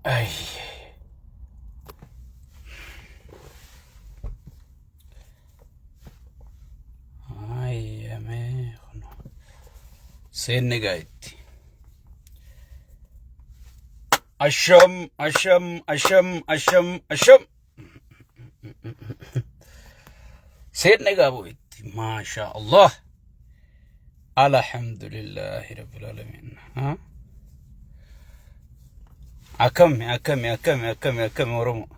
Ay. Ay, amee kun. Seenne gaa itti. Asham, asham, asham, asham, asham. Seenne gaa boo itti. Maasha Allah. Alhamdulillahi Rabbil Alamin. Ha? Akkami, akkami, akkami, akkami, akkami Oromoo.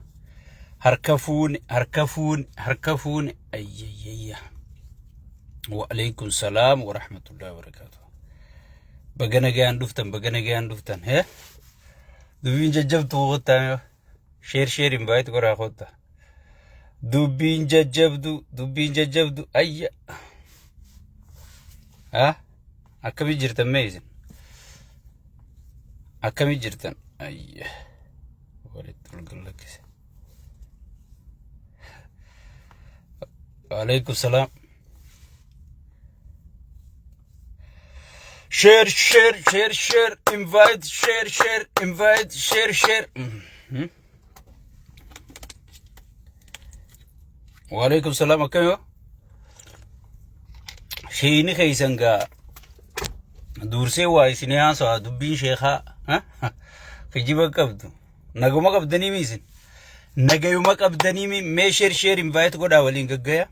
Harka fuune, harka fuune, harka fuune. Ayyayayya. Wa alaikum salaam wa rahmatullahi wa barakatuh. Baga nagaan dhuftan, baga nagaan dhuftan. He? Dubbiin jajjabtuu kottaa mee. Sheer sheer hin baay'atu godhaa kottaa. Dubbiin jajjabdu, dubbiin jajjabdu. Ayya. Ha? Akkamii jirtan mee isin? Akkamii jirtan? Ayya. Walitti ol gallakkise. Waalaikum salaam. Share, share, share, share, invite, share, share, invite, share, share. Waalaikum salaam akkam yoo? Sheeyni keessan gaa dursee waa isinii haasawa dubbiin sheekaa kijiba qabdu. Naguma qabdanii mi isin? Nagayuma qabdanii mi mee share share invite godhaa waliin gaggaya.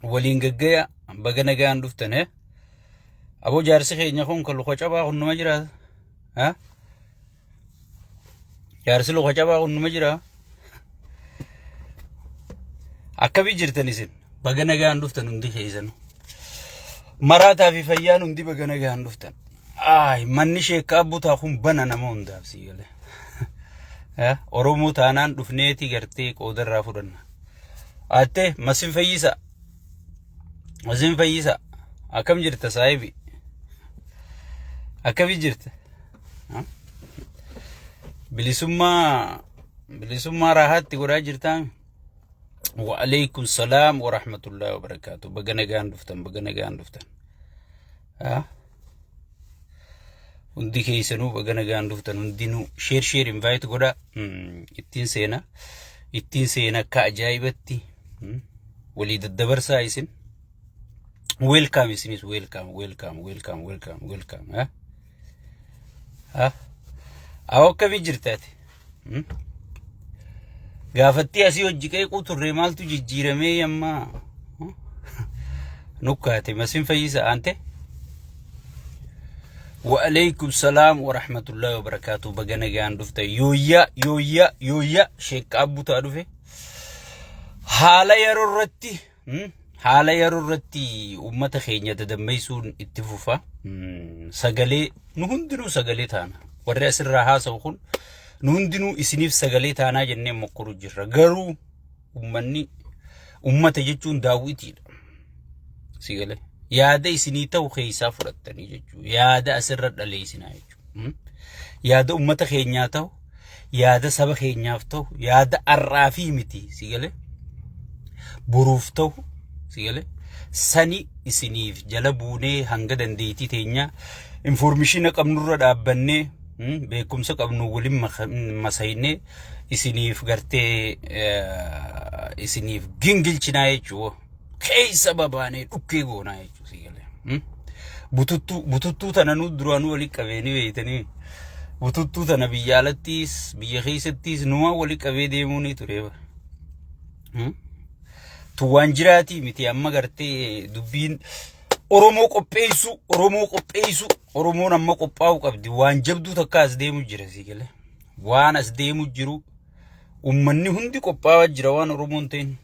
Waliin gaggaya baga nagaan dhuftan he. Aboo jaarsi keenya kun kan luka cabaa kun numa jira. Ha? Jaarsi luka cabaa kun numa jira. Akkamii jirtan isin? Baga nagaan dhuftan hundi keessan. Maraataa fi fayyaan hundi baga nagaan dhuftan. Ay, manni sheekkaa butaa kun bana nama hundaaf sii galee. Oromoo taanaan dhufneeti gartee qoodarraa fudhanna. Atte Masin Fayyisa. Masin Fayyisa. Akkam jirta saahibi? Akkami jirta? Bilisummaa bilisummaa raahaatti godhaa jirtaa? Wa'alaikum salaam wa rahmatullahi wa barakaatu. Baga nagaan dhuftan, baga nagaan dhuftan. Hundi keessanuu baga nagaan dhuftan hundinuu share share invite godhaa. Ittiin seena. Ittiin seena akka ajaa'ibatti. Walii daddabarsaa isin. Welcome isinis welcome welcome welcome welcome welcome. Ha? Ha? Awoo akkamii jirta ati? Gaafattii asii hojii qeequu turre maaltu jijjiiramee amma nukkaate masin fayyisa aante. Wa'alaikum salaam wa rahmatullahi wa barakaatuh baga nagaan dhufte yooyyaa yooyyaa yooyyaa sheekka abbutaa dhufe haala yeroo irratti haala yeroo irratti uummata keenya dadammeessuun itti fufa. Sagalee nu hundinuu sagalee taana. Warri asirraa haasa'u kun nu hundinuu isiniif sagalee taanaa jennee mokkoruu jirra. Garuu uummanni uummata jechuun daawwitiidha. Si galee yaada isinii ta'u keessaa fudhattanii jechuudha. Yaada asirra dhaleessinaa jechuudha. Yaada uummata keenyaa ta'u, yaada saba keenyaaf ta'u, yaada har'aa fi miti si galee boruuf ta'u si galee sani isiniif jala buunee hanga dandeettii teenyaa informeeshina qabnurra dhaabbannee beekumsa qabnu waliin masaynee isiniif gartee isiniif gingilchinaa jechuudha. Keessa babaanee dhukkee goonaa jechuudha si galee. Bututtuu bututtuu tana nu duraanuu walitti qabeeni beeytanii bututtuu tana biyya alattiis biyya keessattiis numaa walitti qabee deemuu ni ture. Tu waan jiraatii miti amma gartee dubbiin Oromoo qopheessuu Oromoo qopheessuu Oromoon amma qophaa'uu qabdi waan jabduu takka as deemu jira si galee waan as deemu jiru ummanni hundi qophaa'aa jira waan Oromoon ta'in.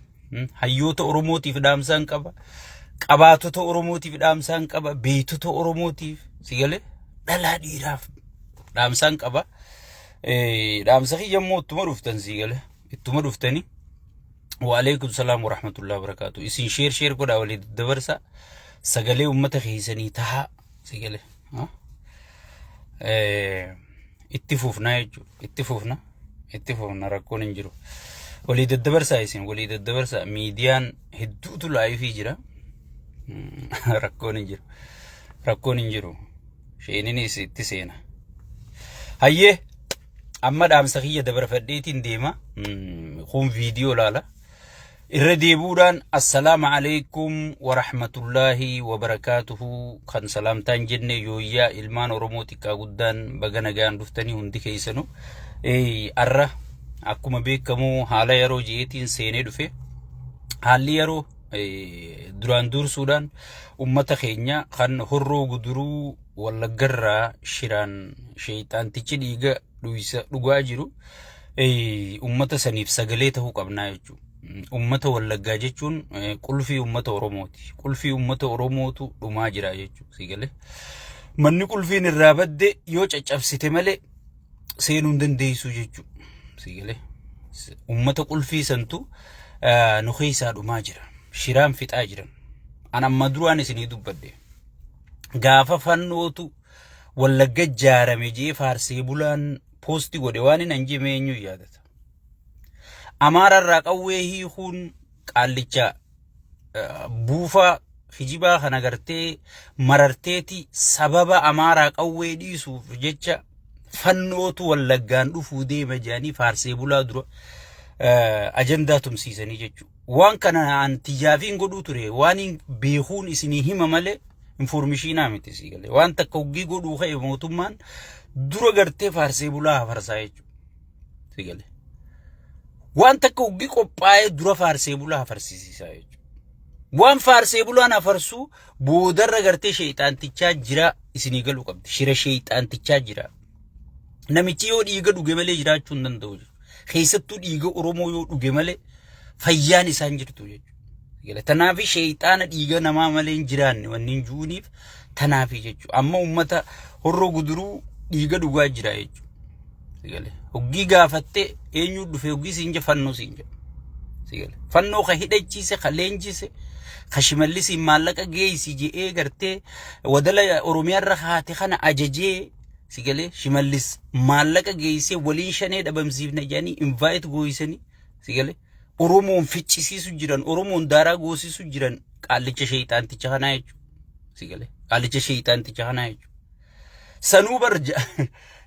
Hayyoota Oromootiif dhaamsaan qaba. Qabaatota Oromootiif dhaamsaan qaba. Beektota Oromootiif si galee dhalaa dhiiraaf dhaamsaan qaba. Dhaamsa kiyya immoo ittuma dhuftan si galee ittuma dhuftanii. Waalaikum salaam wa rahmatullahi wa barakaatu. Isin sheer sheer godhaa walii daddabarsa. Sagalee uummata keessanii tahaa si galee. Itti fufnaa jechuudha. Itti fufna. Itti fufna rakkoon hin jiru. Walii daddabarsaa isin walii daddabarsaa miidiyaan hedduutu laayifii jira. Rakkoon hin jiru. Rakkoon hin jiru. Sheeninis itti seena. Hayyee. Amma dhaamsa kiyya dabarfadheetiin deema. Kun viidiyoo laala. Irra deebi'uudhaan, assalaamu alaikum warahmatullaahi wabarakaatuhu. Kan salaamtaan jenne, yooyyaa ilmaan Oromoo xiqqaa guddaan, baga nagaan dhuftanii hundi keessanu. Arra akkuma beekamu haala yeroo ji'eetiin seenee dhufe. Haalli yeroo duraan dursuudhaan ummata keenya kan Horroo Guduruu Wallaggarraa shiraan sheeyxaantichi dhiiga dhugaa jiru, ummata saniif sagalee ta'uu qabnaa jechuudha. Ummata Wallaggaa jechuun qulfii ummata Oromooti. Qulfii ummata Oromootu dhumaa jira jechuudha. Sigalee. Manni qulfiin irraa badde yoo caccabsite malee seenuu hin dandeessu jechuudha. Sigalee. Ummata qulfii santu nu keessaa dhumaa jira. Shiraan fixaa jiran. An amma duraan isinii dubbadhe. Gaafa fannootu Wallagga ijaarame jee faarsee bulaan post godhe, waan hin anjime eenyu yaadata? Amaara irraa qawwee hiikuun qaallicha buufaa kijibaa kana gartee mararteeti, sababa Amaaraa qawwee dhiisuuf jecha fannootu Wallaggaan dhufuu deema jedhanii faarsee bulaa dura ajandaa tumsiisanii jechuudha. Waan kana an tiyyaafiin godhuu ture, waan hin beekuun isinii hima malee information miti, sii galee. Waan takka hoggii godhuu ka'e mootummaan dura gartee faarsee bulaa hafarsaa jechuudha. Sii galee. Waan takka hoggii qophaa'ee dura faarsee bulaa hafarsiisaa jechuudha. Waan faarsee bulaan hafarsuu boodarra gartee sheexaantichaa jira isinii galuu qabdi. Shira sheexaantichaa jira. Namichi yoo dhiiga dhuge malee jiraachuu hin danda'u jechuudha. Keessattuu dhiiga Oromoo yoo dhuge malee fayyaan isaan jirtu jechuudha. Tanaafi sheexaana dhiiga namaa malee hin jiraanne wanni hin juuniif tanaafi jechuudha. Amma uummata Horroo Guduruu dhiiga dhugaa jira jechuudha. Hoggii gaafattee eenyu dhufe hoggii siin jedhe, fannoo siin jedhe. Fannoo ka hidhachiise, ka leenjise, ka Shimallisiin maallaqa geessi je'ee gartee wadala Oromiyaarra haate kana ajajee, sigalee, Shimallis maallaqa geessee waliin shanee dhabamsiifna jedhanii invite gooyisanii, sigalee, Oromoon ficcisiisu jiran, Oromoon daaraa goosisu jiran, qaallicha sheexaanticha kanaa jechuudha. Sigalee, qaallicha sheexaanticha kanaa jechuudha. Sanuu bar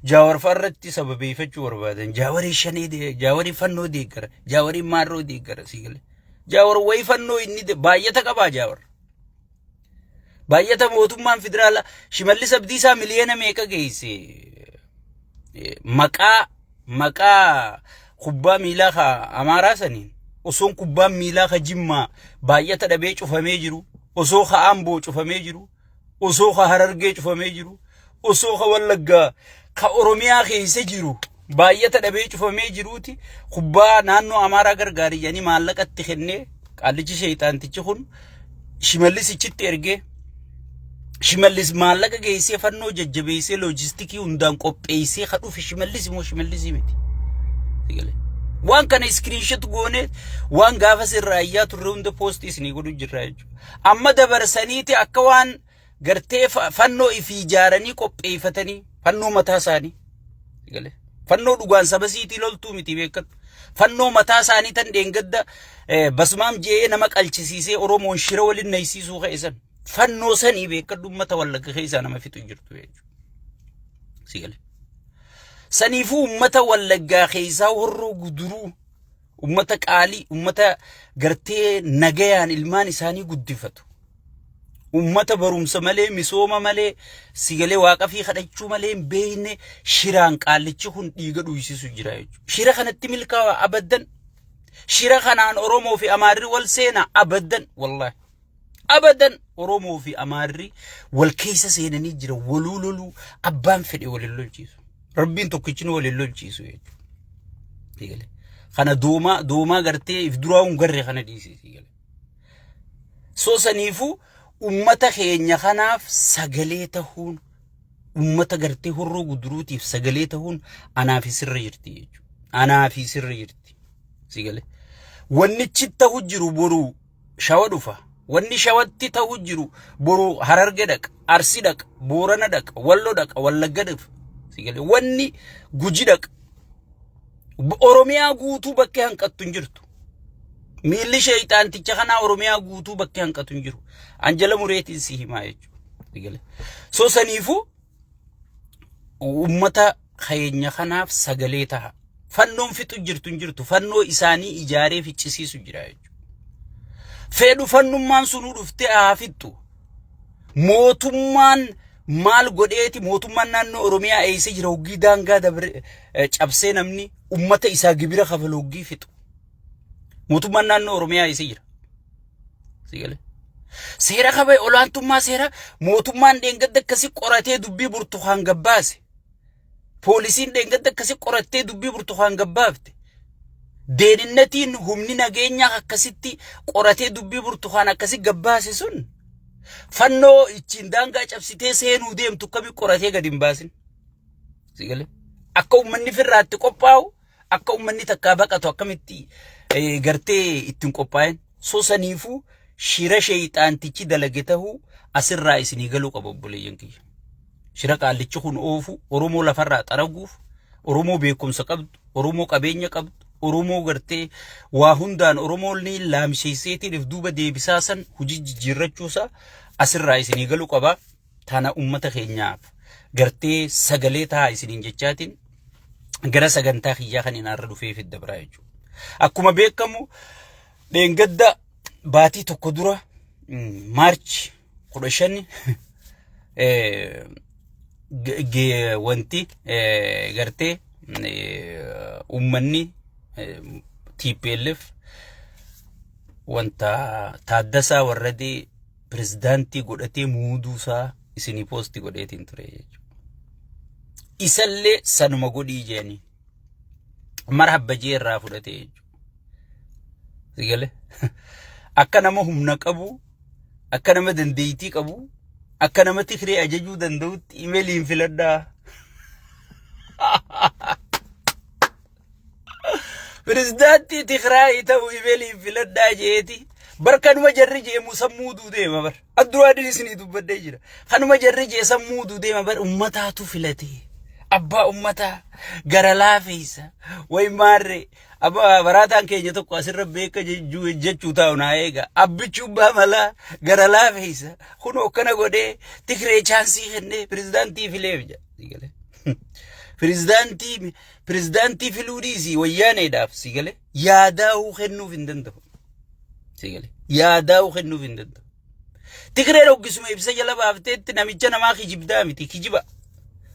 Jaawarfaa irratti sababeeffachuu barbaadan. Jaawarii shanee, Jaawarii fannoo deeggara, Jaawarii maarroo deeggara, sigalee. Jaawar wayi fannoo inni baay'ata qabaa Jaawar. Baay'ata mootummaan federaala Shimallis Abdiisaa miliyoona meeqa geesse? Maqaa kubbaa miilaa ka Amaaraa saniin osoon kubbaan miilaa ka Jimmaa baay'ata dhabee cufamee jiru, osoo ka Amboo cufamee jiru, osoo ka Harargee cufamee jiru, osoo ka Wallaggaa ka Oromiyaa keessa jiru baay'ata dhabee cufamee jiruuti, kubbaa naannoo Amaaraa gargaari jedhanii maallaqatti kennee, qaallichi sheexaantichi kun Shimallisichitti ergee, Shimallis maallaqa geessee fannoo jajjabeessee loojistikii hundaan qopheessee ka dhufe Shimallis immoo Shimallisii miti. Waan kana screenshot goonee waan gaafa sirraa iyyaa turre hunda post isinii godhu jirra jechuudha. Amma dabarsaniiti akka waan gartee fannoo ifii ijaaranii qopheeffatanii, fannoo mataa isaanii. Fannoo dhugaan saba siitii loltuu miti, beekatu. Fannoo mataa isaanii tan dheengadda basmaam je'ee nama qalchisiisee Oromoon shira waliin naysiisuu ka'e san. Fannoo sanii beekadhu, uummata Wallagga keessaa nama fixu jirtu jechuudha. Sigale. Saniifuu uummata Wallaggaa keessaa Horroo Guduruu, uummata qaalii, uummata gartee nagayaan ilmaan isaanii guddifatu. Uummata barumsa malee, misooma malee, sigalee, waaqa fi kadhachuu malee hin beekne shiraan qaallichi kun dhiiga dhuysisu jira jechuudha. Shira kanatti milkaa'aa abaddan. Shira kanaan Oromoo fi Amaarri wal seena abaddan, wallaahi. Abadan Oromoo fi Amaarri wal keessa seenanii jira, waluu loluu abbaan fedhe waliin lolchiisu. Rabbiin tokkichi nu waliin lolchiisu jechuudha. Kana doomaa doomaa gartee if duraa hin garre kana dhiisee. So saniifuu ummata keenya kanaaf sagalee tahuun, ummata gartee Horroo Guduruutiif sagalee tahuun anaa fi sirra jirti jechuudha. Anaa fi sirra jirti. Sigalee. Wannichi ta'u jiru boru Shawa dhufa. Wanni Shawatti ta'u jiru boru Hararge dhaqa, Arsi dhaqa, Boorana dhaqa, Wallo dhaqa, Wallagga dhaqa. Sigalee. Wanni Guji dhaqa. Oromiyaa guutuu bakkee hanqattu hin jirtu. Miilli sheeyxaanticha kanaa Oromiyaa guutuu bakkee hanqatu hin jiru. Anjala mureetiin si himaa jechuudha. So saniifuu uummata keenya kanaaf sagalee taha. Fannoon fixu jirtu hin jirtu. Fannoo isaanii ijaaree ficcisiisu jira jechuudha. Fedhu fannummaan sunuu dhuftee haa fixxu. Mootummaan maal godheeti mootummaan naannoo Oromiyaa eessa jira hoggii daangaa dabre cabsee namni ummata isaa gibira kafalu hoggii fixu. Mootummaan naannoo Oromiyaa eessa jira? Sigalee. Seera kabaje olaantummaa seera mootummaan dheengadda akkasii qoratee dubbii burtukaan gabbaase. Poolisiin dheengadda akkasii qorattee dubbii burtukaan gabbaafte. Deeninnatiin humni nageenyaa akkasitti qoratee dubbii burtukaan akkasii gabbaase sun fannoo ittiin daangaa cabsitee seenuu deemtu akkamii qoratee gadi hin baasin. Sigalee. Akka uummanni firraatti qophaa'u akka uummanni takkaa baqatu akkamitti gartee ittiin qophaa'in. So saniifuu shira sheeyxaantichi dalage tahuu asirraa isinii galuu qaba obboleeyyan kiyya. Shira qaallichi kun oofu Oromoo lafarraa xaraguuf, Oromoo beekumsa qabdu, Oromoo qabeenya qabdu, Oromoo gartee waa hundaan Oromoon ni laamsheesseetiin if duuba deebisaa san hojii jijjiirrachuusaa asirraa isinii galuu qaba. Tana uummata keenyaaf gartee sagalee tahaa isiniin jechaatiin gara sagantaa kiyyaa kan hin har'a dhufee fidda biraa jechuudha. Akkuma beekamu dheengadda baatii tokko dura March 15 wanti gartee uummanni TPLF wanta Taaddasaa Warradee pirezidaantii godhatee muuduusaa isinii poostii godheetiin ture jechuudha. Isallee sanuma godhii jedhanii marhabba jee irraa fudhate jechuudha. Sigale akka nama humna qabu, akka nama dandeettii qabu, akka nama Tigree ajajuu danda'utti imeeliin filadhaa. Pirezidaantii Tigraay ta'u imeeliin filadhaa jeeti. Bar kanuma jarri jee musammuuduu deema bar. Adduraa isinii dubbadhee jira. Kanuma jarri jee sammuuduu deema bar ummataatu filate. Abbaa ummataa gara laafeessa. Way maarree. Abbaa baraataan keenya tokko asirra beeka jechuu taa'u naa eega. Abbichuu abbaa malaa gara laafeessa. Kunoo akkana godhee Tigree chaansii kennee pirezidaantii fileef jedha. Pirezidaantii filuu dhiisii wayyaaneedhaaf si galee yaadaa'uu kennuuf hin danda'u. Si galee yaadaa'uu kennuuf hin danda'u. Tigreen hoggisuma ibsa jala baafteetti namicha namaa kijibdaa miti kijiba.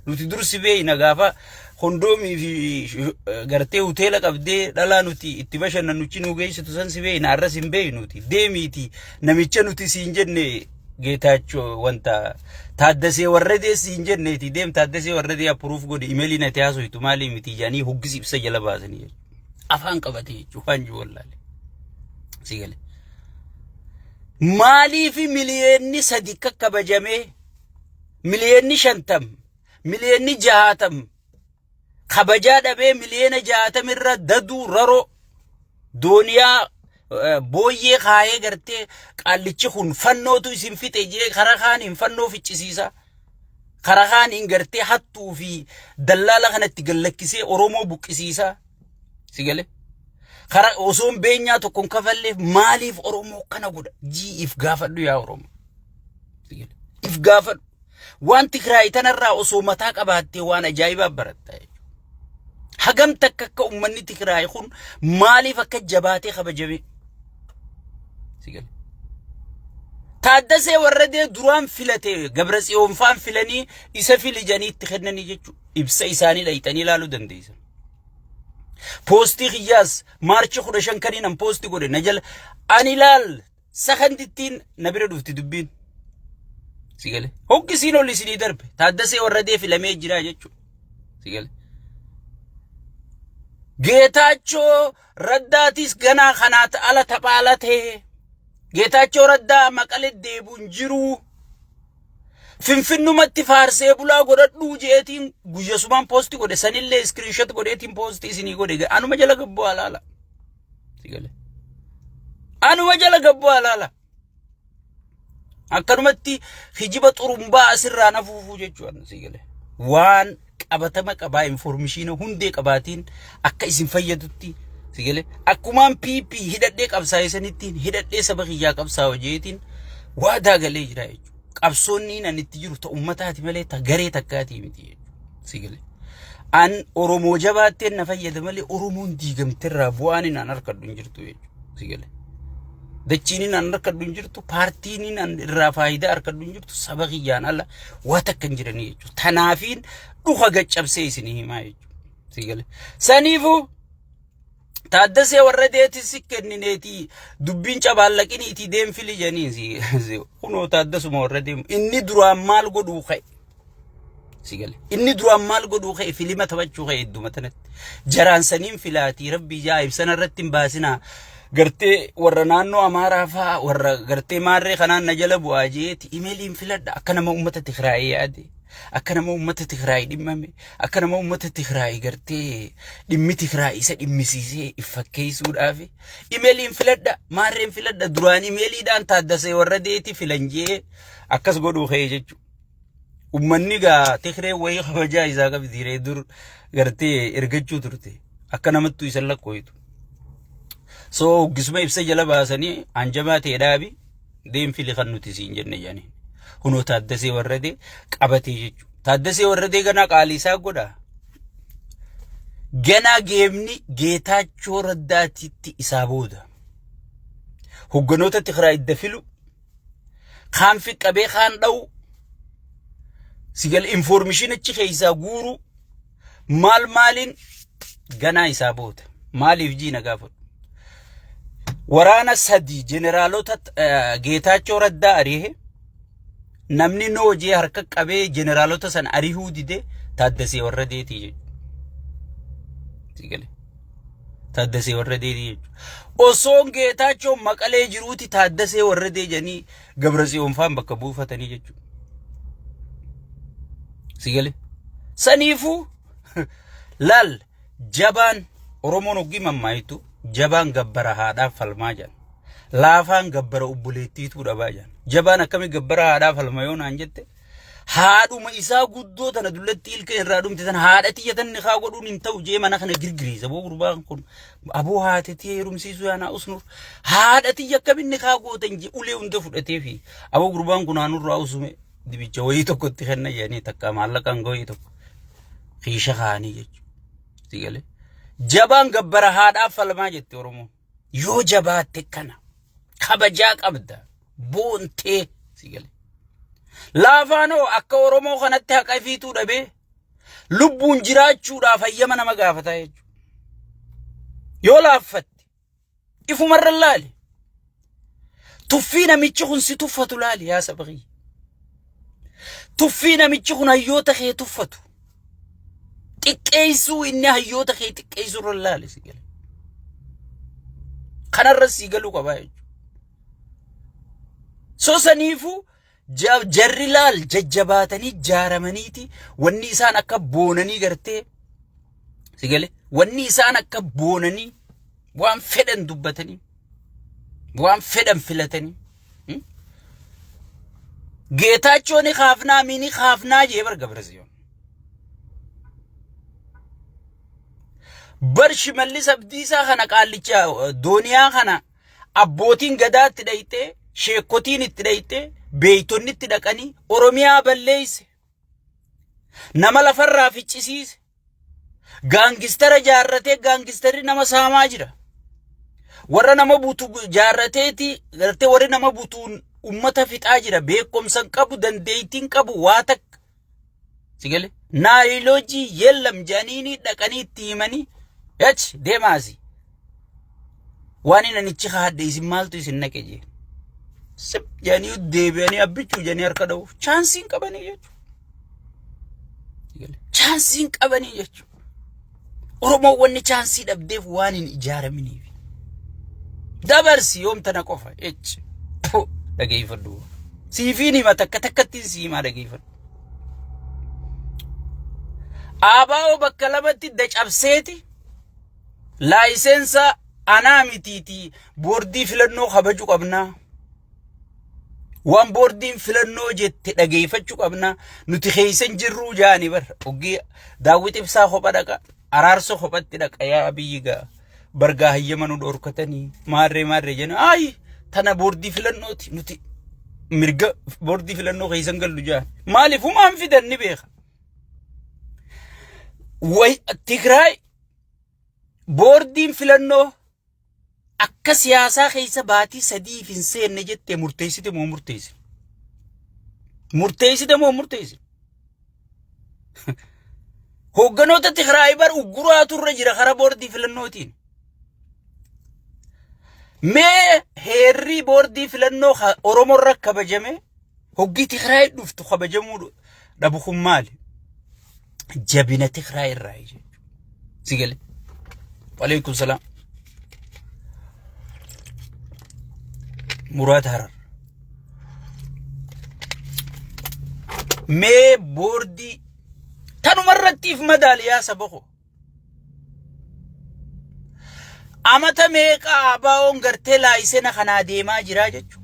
Nuti dursi beeyna gaafa kondoomii fi gartee hoteela qabdee dhalaa nuti itti bashannannuchi nu geessitu san si beeyna arras hin beeynuti. Deemiiti namicha nuti siin jenne Geetaachoo wanta Taaddasee Warradee siin jenneeti deem Taaddasee Warradee approve godhi imeelii nati haasoytu maalii miti jedhanii hoggis ibsa jala baasanii jechuudha. Afaan qabate jechuudha waan jiru wallaale. Si gale. Maaliif miliyeenni 3 kakkabajamee miliyeenni 50 miliyeenni 60 kabajaa dhabee miliyoona 60 irra daduu raroo dooniyaa booyyee kaayee gartee qaallichi kun fannootu isin fixe jee karaa kaaniin fannoo ficcisiisa. Karaa kaaniin gartee hattuu fi dallaala kanatti gallakkisee Oromoo buqqisiisa. Si galee? Karaa osoon beenyaa tokko hin kafalleef maaliif Oromoo kana godha? Jii if gaafadhu yaa Oromoo. Si galee? If gaafadhu. Waan Tigraay tanarraa osoo mataa qabaattee waan ajaa'ibaa baratta jechuudha. Hagam takka akka uummanni Tigraay kun maaliif akka jabaatee kabajame? Si galee? Taaddasee Warradee duraan filate Gabratsiyoon faan filanii isa fili jedhanii itti kennanii jechuudha. Ibsa isaanii dhayxanii ilaaluu dandeessan. Poostii kiyyaas March 15 kaniin an poostii godhe na jala ani ilaal sakandittiin na bira dhufti dubbiin. Si galee. Hoggisiin ol isinii darbe. Taaddasee Warradee filamee jira jechuudha. Si galee. Geetaachoo Raddaatis ganaa kanaat ala tapha ala ta'e. Geetaachoo Raddaa Maqalee deebuun jiruu. Finfinnumatti faarsee bulaa godhadhuu jeetiin guyyasumaan poostii godhe sanillee screenshot godheetiin poostii isinii godhe anuma jala gabboo alaala. Si galee. Anuma jala gabboo alaala. Akkanumatti kijiba xurumbaa asirraa nafuufuu jechuudha si galee. Waan qabatama qabaa information hundee qabaatiin akka isin fayyadutti si galee. Akkumaan PP hidhadhee qabsaa'e sanittiin hidhadhee saba kiyyaa qabsaa'u jeetiin waadaa galee jira jechuudha. Qabsoonni ani itti jiru ta ummataati malee ta garee takkaatii miti jechuudha. Si galee. An Oromoo jabaatteen na fayyada malee Oromoon diigamterraa bu'aan inni an harkadhu hin jirtu jechuudha. Si galee. Dachiin inni an harkadhu hin jirtu, paartiin inni an irraa faayidaa harkadhu hin jirtu, saba kiyyaan ala waa takka hin jiranii jechuudha. Tanaafiin dhuka gaccabsee isinii himaa jechuudha. Si galee. Saniifuu Taaddasee warra deetii si kennineetii dubbiin cabaallaqiniitii deemfili janiin si kunoo taaddasuma warra deemu inni duraan maal godhuu ka'e si gale inni duraan maal godhuu ka'e filima taphachuu ka'e idduma tanatti jaraan saniin filaatii rabbii jaa ibsana irratti hin baasinaa gartee warra naannoo amaaraa fa'aa warra gartee maarree kanaan na jala bu'aa jeeti imeeliin filadha akka nama uummata Tigraayii yaade akka nama uummata Tigraay dhimmame akka nama uummata Tigraay gartee dhimmi Tigraay isa dhimmisiisee if fakkeessuudhaaf imeeliin filadha maarreen filadha duraan imeeliidhaan taaddasee warra deeti filan jee akkas godhuu ka'e jechuudha. Uummanni gaa Tigree wayii kabajaa isaa qabdi ree dur gartee ergachuu turte akka namattuu isa lakkooytu. So hoggisuma ibsa jala baasanii hanjamaa ta'e dhaabi deemfili kan nuti siin jenne jedhanii. Kunoo Taaddasee Warradee qabatee jechuudha. Taaddasee Warradee ganaa qaalii isaa godha. Ganaa geemni Geetaachoo Raddaatitti isaa booda. Hogganoota Tigraay idda filu. Kaan fiqqabee kaan dha'u. Sigal informishin achi keessaa guuru. Maal maaliin ganaa isaa booda. Maaliif jiina gaafadhu. Waraana sadii jeneraalota Geetaachoo Raddaa ari'e namni noojee harka qabee jeneraalota san arihuu dide Taaddasee Warradeetii jechuudha. Taaddasee Warradeetii jechuudha. Osoon Geetaachoo Maqalee jiruuti Taaddasee Warradee jedhanii Gabratsiyoon faan bakka buufatanii jechuudha. Sigale. Saniifuu laal jabaan Oromoon hoggii mammaayitu jabaan gabbara haadhaaf falmaa jedhan. Laafaan gabbara obboleettiituu dhabaa jedhan. Jabaan akkamii gabbara haadhaa falma yoo naan jette haadhuma isaa guddoo tana dullatti ilka irraa dhumte tana haadha tiyya tan nikaa godhuun hin ta'u jee mana kana girgiriisa boo gurbaan kun aboo haate tiyya heerumsiisuu yaanaa usnur haadha tiyya akkamiin nikaa gootan jee ulee hunda fudhatee fi aboo gurbaan kun haanurraa usume dibicha wayii tokkotti kenna jedhanii takka maallaqaan wayii tokko kiisha kaa'anii jechuudha. Si galee jabaan gabbara haadhaaf falmaa jette Oromoon yoo jabaatte kana kabajaa qabda boontee si galee. Laafaanoo akka Oromoo kanatti haqa ifiituu dhabee lubbuun jiraachuudhaaf hayyama nama gaafataa jechuudha. Yoo laaffatte ifumarra laali. Tuffii namichi kun si tuffatu laali yaa saba kiyya. Tuffii namichi kun hayyoota kee tuffatu. Xiqqeessuu inni hayyoota kee xiqqeessuu irra laali si gala. Kanarra si galuu qabaa jechuudha. So saniifuu jarri laal jajjabaatanii jaaramaniiti wanni isaan akka boonanii gartee si gale wanni isaan akka boonanii waan fedhan dubbatanii waan fedhan filatanii. Geetaachoo ni kaafnaa mii ni kaafnaa jee bar Gabrasiyoon. Bar Shimallis Abdiisaa kana qaallicha dooniyaa kana abbootiin gadaa itti dhayxee sheekkotiin itti dhayxee beeytonni itti dhaqanii Oromiyaa balleeyse. Nama lafarraa ficcisiise. Gaangistara jaarratee gaangistarri nama saamaa jira. Warra nama butu jaarrateeti gartee warri nama butuun ummata fixaa jira. Beekumsa hin qabu, dandeettii hin qabu, waa takka. Si galee? Naayiloojii yeellam jedhanii dhaqanii itti himanii achi deemaasi. Waan inni anichi haadde isin maaltu isin naqe jee. Sip jedhanii deebi'anii abbichuu jedhanii harka dha'uuf chaansii hin qabanii jechuudha. Chaansii hin qabanii jechuudha. Oromoon wanni chaansii dhabdeef waan hin ijaaraminiif. Dabarsi yoom tana qofa echi. Dhageeffadhu. Siifiin hima takka takkattiin si himaa dhageeffadhu. Aabaa'oo bakka lamatti dacabseeti laayiseensa anaa mitiiti boordii filannoo kabaju qabnaa. Waan boordiin filannoo jette dhageeffachuu qabna. Nuti keessa hin jirruu jaani bar. Oggii daawwit ibsaa kopha dhaqa. Araarso kophatti dhaqa yaa biyyi gaa. Bargaa hayyama nu dhorkatanii maarree maarree jenna. Ayi tana boordii filannooti nuti mirga boordii filannoo keessa hin gallu jaan. Maaliif humaan fidan ni beeka. Way Tigraay boordiin filannoo akka siyaasaa keessa baatii sadiif hin seenne jettee murteessite moo murteessite? Murteessite moo murteessite? Hoogganoota Tigraay bar ugguraatu irra jira karaa boordii filannootiin. Mee heerri boordii filannoo Oromoo irra kabajame hoggii Tigraay dhuftu kabajamuu dhabu kun maali? Jabina Tigraay irraa jechuudha. Si gale. Waleekum salaam. Muraad Harar. Mee boordii tanuma irratti if madaali yaa saba koo. Amata meeqa ABO'n gartee laayisena kanaa deemaa jiraa jechuudha.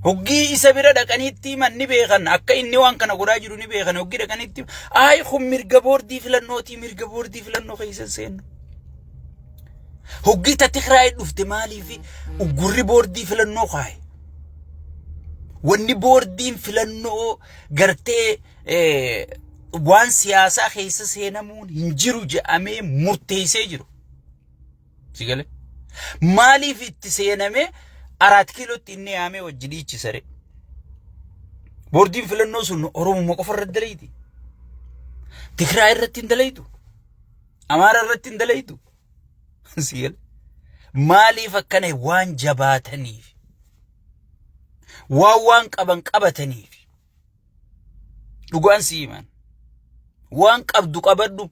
Hoggii isa bira dhaqaniitti himan ni beekan akka inni waan kana godhaa jiru ni beekan hoggii dhaqaniitti ayi kun mirga boordii filannootii mirga boordii filannoo keessa seennu. Hoggii ta Tigraay dhufte maaliif uggurri boordii filannoo kaaye? Wanni boordiin filannoo gartee waan siyaasaa keessa seenamuun hin jiru jedhamee murteessee jiru. Si galee? Maaliif itti seenamee Araat kiilootti inni yaamee wajji dhiichisare? Boordiin filannoo sun Oromuma qofa irratti dalayti. Tigraay irratti hin dalaytu. Amaara irratti hin dalaytu. Si galee? Maaliif akkana waan jabaataniif? Waan waan qaban qabataniif. Dhugaan si himan. Waan qabdu qabadhu.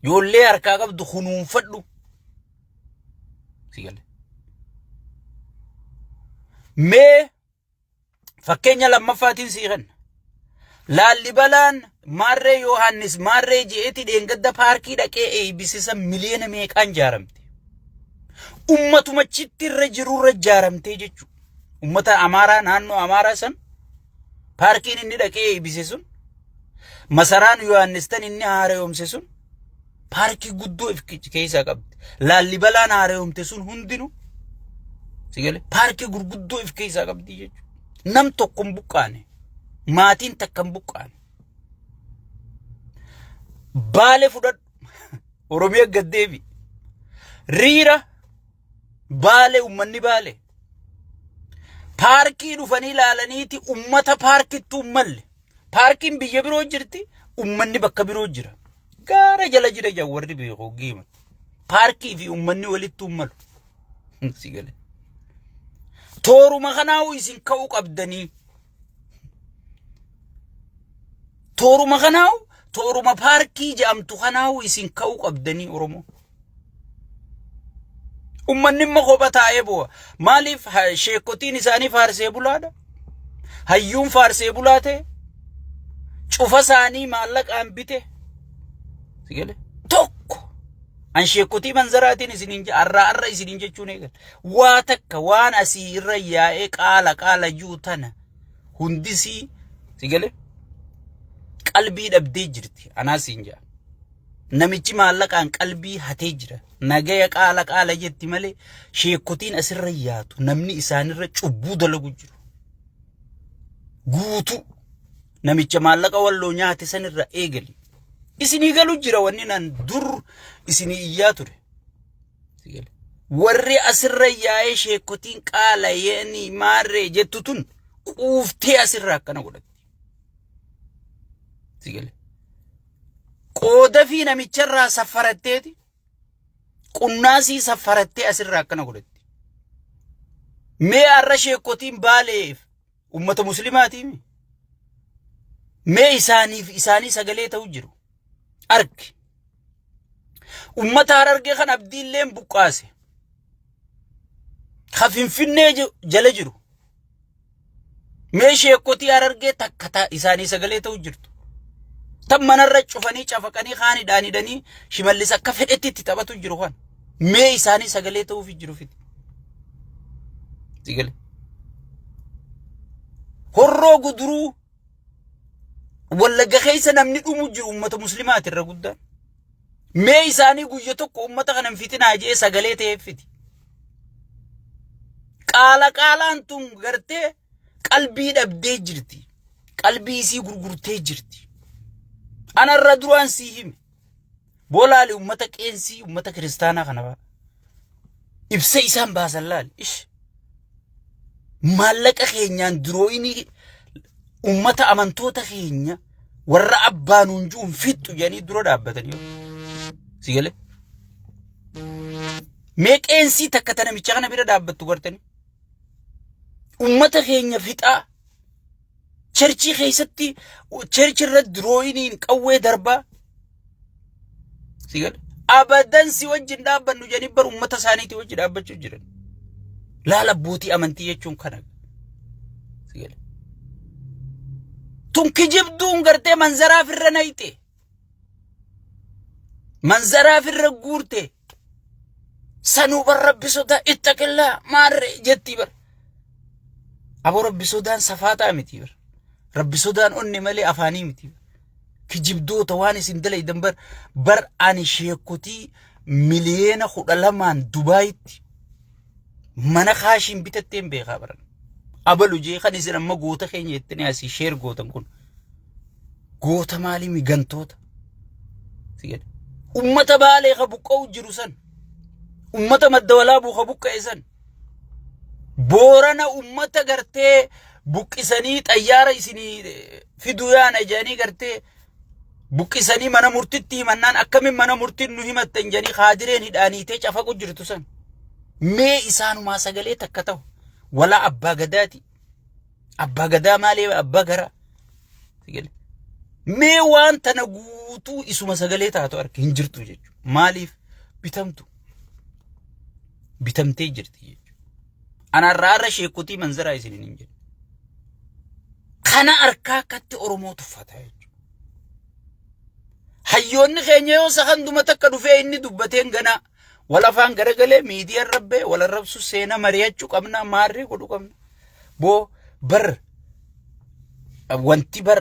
Ijoollee harkaa qabdu kunuunfadhu. Si gale. Mee fakkeenya lammaffaatiin sii kenna. Laallibalaan Maarree Yohaannis Maarree je'eeti dheengadda paarkii dhaqee eeybisisa miliyoona meeqaan ijaaramte. Ummatuma chitti irra jirurra ijaaramtee jechuudha. Ummata Amaaraa naannoo Amaaraa san paarkiin inni dhaqee eeybise sun masaraan Yohaannis tan inni haara'oomse sun paarkii guddoo if keessaa qabdi. Laallibalaan haara'oomte sun hundinuu si galee paarkii gurguddoo if keessaa qabdi jechuudha. Nam tokko hin buqqaane. Maatiin takka hin buqqaane. Baale fudhadhu. Oromiyaa gad deebi. Riira Baale ummanni Baale. Paarkii dhufanii ilaalaniiti ummata paarkittuu hin malle. Paarkiin biyya biroo jirti, ummanni bakka biroo jira. Gaara jala jira ija warri beeku giima. Paarkii fi ummanni walittuu hin malu. Si gale. Tooruma kanaa'uu isin ka'uu qabdanii. Tooruma kanaa'u tooruma paarkii jedhamtu kanaa'u isin ka'uu qabdanii Oromoo. Ummanni immoo kopha taa'ee bu'a. Maaliif sheekotiin isaanii faarsee bulaadha? Hayyuun faarsee bulaa ta'e? Cufa isaanii maallaqaan bite? Si galee? Tokko. An sheekotii manzaraatiin isiniin arraa arra isiniin jechuun eegala. Waa takka waan asii irra yaa'ee qaala qaala jiru tana hundisii si galee? Qalbii dhabdee jirti. Anaa siin jedha. Namichi maallaqaan qalbii hatee jira. Nagaya qaala qaala jetti malee sheekotiin asirra yaatu namni isaanirra cubbuu dalagu jiru. Guutuu namicha maallaqa walloo nyaate sanirra eegali. Isinii galu jira wanni nan dur isinii iyyaa ture. Warri asirra yaa'ee sheekotiin qaala yeeni maarree jettu tun quuftee asirra akkana godhatti. Sigale. Qooda fi namicharraa saffaratteeti qunnaasii saffarattee asirraa akkana godhatti. Mee har'a sheekotiin baaleef ummata muslimaatiin mee isaaniif isaanii sagalee ta'u jiru. Argi. Ummata Harargee kan abdiilleen buqqaase. Ka Finfinnee jala jiru. Mee sheekotii Harargee takka ta isaanii sagalee ta'u jirtu. Tan manarra cufanii cafaqanii kaan hidhaan hidhanii shimallis akka fedhetti itti taphatu jiru kan. Mee isaanii sagalee ta'uuf jiru fiti. Sigale. Horroo guduruu Wallagga keessa namni dhumu jiru uummata muslimaati irra guddaan. Mee isaanii guyya tokko uummata kana hin fixinaa jee sagalee ta'eef fiti. Qaala qaalaan tun gartee qalbii dhabdee jirti. Qalbii isii gurgurtee jirti. Anarra duraan sii hime. Boolaali ummata qeensii ummata kiristaanaa kana fa'a. Ibsa isaan baasan laali. Ish. Maallaqa keenyaan dirooyinii ummata amantoota keenya warra abbaa nuun ju'uun fixxu jedhanii dura dhaabbatanii. Si galee? Mee qeensii takka ta namicha kana bira dhaabbattu gartanii. Ummata keenya fixaa. Cherchii keessatti cherchi irra dirooyiniin qawwee darbaa. Si gale? Abadan si wajjin dhaabbannu jedhanii bar ummata isaaniitii wajji dhaabbachuu jiran. Laala abbootii amantii jechuun kana. Si gale? Tun kijibduun gartee manzaraa firra nayxe. Manzaraa firra guurte. Sanuu bar rabbi sodaa ittaqillaa maarree jettii bar. Aboo rabbi sodaan safaataa miti bar. Rabbi sodaan onne malee afaanii miti. Kijibdoota waan isin dalaydan bar bar ani sheekotii miliyoona 12n Dubaayitti mana kaashiin bitatteen beekaa baran. Abalu jee kan isin amma goota keenya jettanii asii sheer gootan kun. Goota maalii migantoota. Ummata Baalee ka buqqa'u jiru san. Ummata Madda Walaabuu ka buqqa'e san. Boorana ummata gartee buqqisanii xayyaara isinii fiduu yaana jedhanii gartee buqqisanii mana murtitti himannaan akkamiin mana murtiin nu himattan jedhanii kaadireen hidhaaniitee cafaqu jirtu san. Mee isaanumaa sagalee takka ta'u walaa abbaa gadaati. Abbaa gadaa maalee abbaa garaa. Mee waan tana guutuu isuma sagalee taatu arge hin jirtu jechuudha. Maaliif bitamtu? Bitamtee jirti jechuudha. Anarraa har'a sheekotii manzaraa isiniin hin jedhu. Kana harkaa akkatti Oromoo tuffata jechuudha. Hayyoonni keenya yoo sakanduma takka dhufee inni dubbateen ganaa wal afaan garagalee miidiyaan rabbee wal arrabsu seena mari'achuu qabna maarree godhuu qabna. Boo bar wanti bar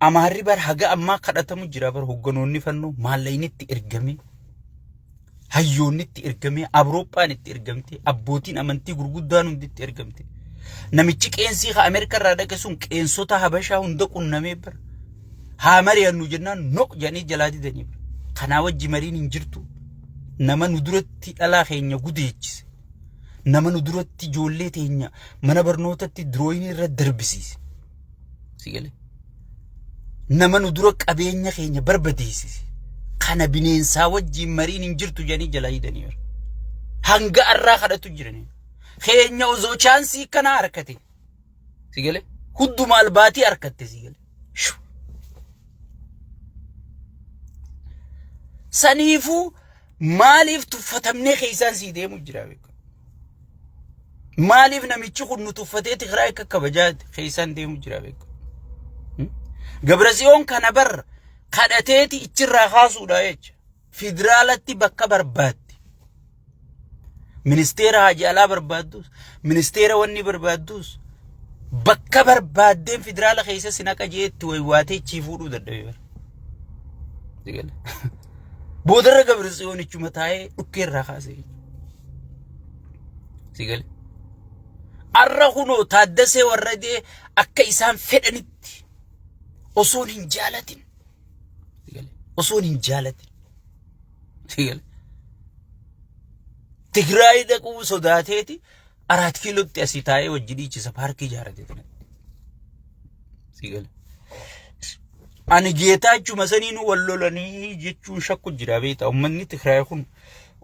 amaarri bar haga ammaa kadhatamu jira bar hogganoonni fannoo maallaqni itti ergamee hayyoonni itti ergamee Awurooppaan itti ergamte abbootiin amantii gurguddaan hundi itti ergamte. Namichi qeensii ka Ameerikaa irraa dhaqe sun qeensota Habashaa hunda qunnamee bara. Haa mari'annu jennaan no jedhanii jalaa didanii bara. Kanaa wajji mariin hin jirtu. Nama nu duratti dhalaa keenya gudeechise. Nama nu duratti ijoollee teenya mana barnootatti dirooyinii irra darbisiise. Si galee? Nama nu dura qabeenya keenya barbadeessise. Kana bineensaa wajjin mariin hin jirtu jedhanii jalaa hidhanii jiru. Hanga arraa kadhatu jiranii. Keenya osoo chaansii kanaa harkate. Si galee? Hudduma albaatii harkatte si galee. Shu. Saniifuu maaliif tuffatamnee keessaan sii deemu jira beeku. Maaliif namichi kun nu tuffatee Tigraay akka kabajaa keessaan deemu jira beeku. Gabrasiyoon kana bar kadhateeti ichirraa kaasuudha jecha. Federaalatti bakka barbaadde. Ministeera haji alaa barbaaddus, ministeera wanni barbaaddus bakka barbaaddeen federaala keessa si naqa jeetti waywaatee chii fuudhuu dadhabe bara. Boodarra Gabrasiyoon ichuma taa'ee dhukkee irraa kaase. Si gale. Arra kunoo Taaddasee Warradee akka isaan fedhanitti osoon hin jaalatin. Si gale. Osoon hin jaalatin. Si gale. Tigraay dhaquu sodaateeti Araat kiilootti asii taa'ee wajji dhiichisa paarkii ijaarate kanatti. Si gale. Ani Geetaachuma saniinuu wal lolanii jechuun shakku jira beektaa. Uummanni Tigraay kun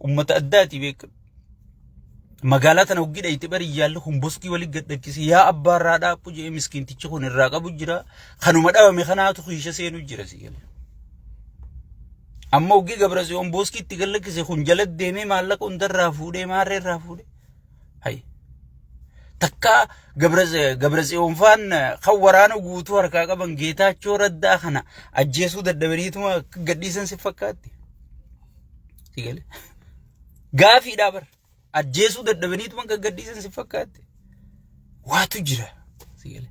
uummata addaati beeka. Magaalaa tana hoggii dhayite bari yaalli kun boskii walitti gadhakkise yaa abbaa irraa dhaaphu jedhee miskiintichi kun irraa qabu jira. Kanuma dhabame kanaatu kiisha seenu jira si gale. Amma hoggii Gabrasiyoon boskii itti gallakkise kun jala deemee maallaqa hundarraa fuudhee maarree irraa fuudhee. Hay. Takka Gabratsiyoon faan kan waraana guutuu harkaa qaban Geetaachoo Raddaa kana ajjeesuu dadhabaniituma akka gadhiisan si fakkaatti. Si galee? Gaafiidhaa bar. Ajjeesuu dadhabaniituma akka gadhiisan si fakkaatti. Waatu jira. Si galee?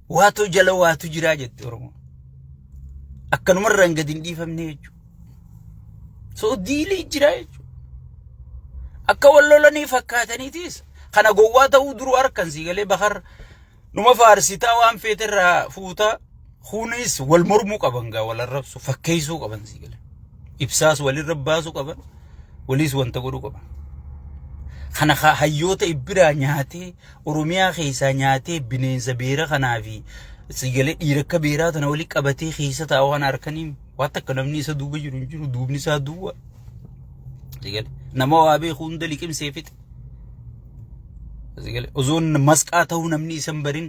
Waatu jala waatu jiraa jette Oromoo. Akkanumarra hin gadi hin dhiifamne jechuudha. So diilii jira jechuudha. Akka wal lolanii fakkaataniitis kana gowwaa ta'uu duruu harkan sii galee bakar numa faarsitaa waan feeterraa fuutaa kunis wal mormuu qaban gaa wal arrabsu fakkeessuu qaban sii galee. Ibsaas walirra baasuu qaban, waliis wanta godhuu qaban. Kana hayyoota ibbiraa nyaatee, Oromiyaa keessaa nyaatee, bineensa beera kanaa fi sigalee dhiira akka beeraa tana wali qabatee keessa taa'u kana harkanii waan takka namni isa duuba jiru hin jiru, duubni isaa duwwa. Sigalee nama waa beeku hunda liqimsee fixe. Sigalee osoo masqaa ta'uu namni isa hin barin.